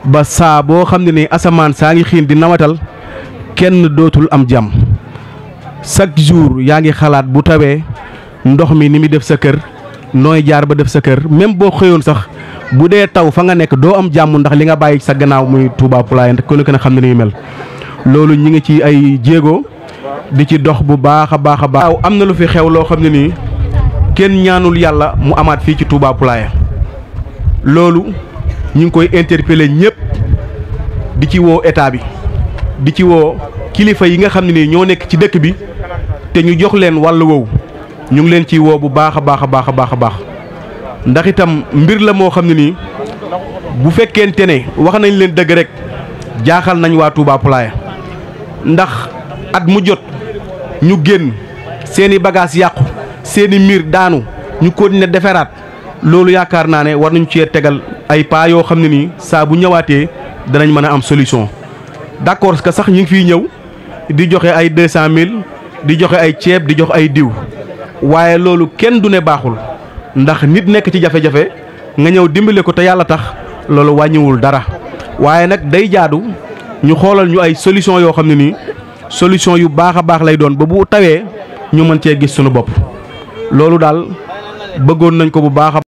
ba saa boo xam ne ni asamaan saa ngi xiin di nawatal kenn dootul am jàmm chaque jour yaa ngi xalaat bu tawee ndox mi ni muy def sa kër nooy jaar ba def sa kër même boo xëyoon sax bu dee taw fa nga nekk doo am jàmm ndax li nga bàyyi sa gannaaw muy Touba Poulailler te ku nekk xam ne ni mel loolu ñi ngi ci ay jéego di ci dox bu baax a baax a baax. waaw am na lu fi xew loo xam ne nii kenn ñaanul yàlla mu amaat fii ci Touba Poulailler loolu ñu ngi koy interpeller ñëpp di ci woo état bi di ci woo kilifa yi nga xam ne nii ñoo nekk ci dëkk bi te ñu jox leen wàll woowu ñu ngi leen ciy woo bu baax a baax a baax a baax a baax ndax itam mbir la moo xam ne nii bu fekkente ne wax nañ leen dëgg rek jaaxal nañ waa Touba Poulailler ndax at mu jot ñu génn seeni bagage yàqu seeni miir daanu ñu continuer deferaat loolu yaakaar naa ne war nañu cee tegal ay pas yoo xam ne nii saa bu ñëwaatee danañ mën a am solution d'accord que sax ñu ngi fiy ñëw di joxe ay 200000 di joxe ay ceeb di jox ay diw waaye loolu kenn du ne baaxul ndax nit nekk ci jafe-jafe nga ñëw dimbale ko te yàlla tax loolu wàññiwul dara waaye nag day jaadu ñu xoolal ñu ay solution yoo xam ne nii solution yu baax a baax lay doon ba bu tawee ñu mën cee gis sunu bopp loolu daal bëggoon nañ ko bu baax a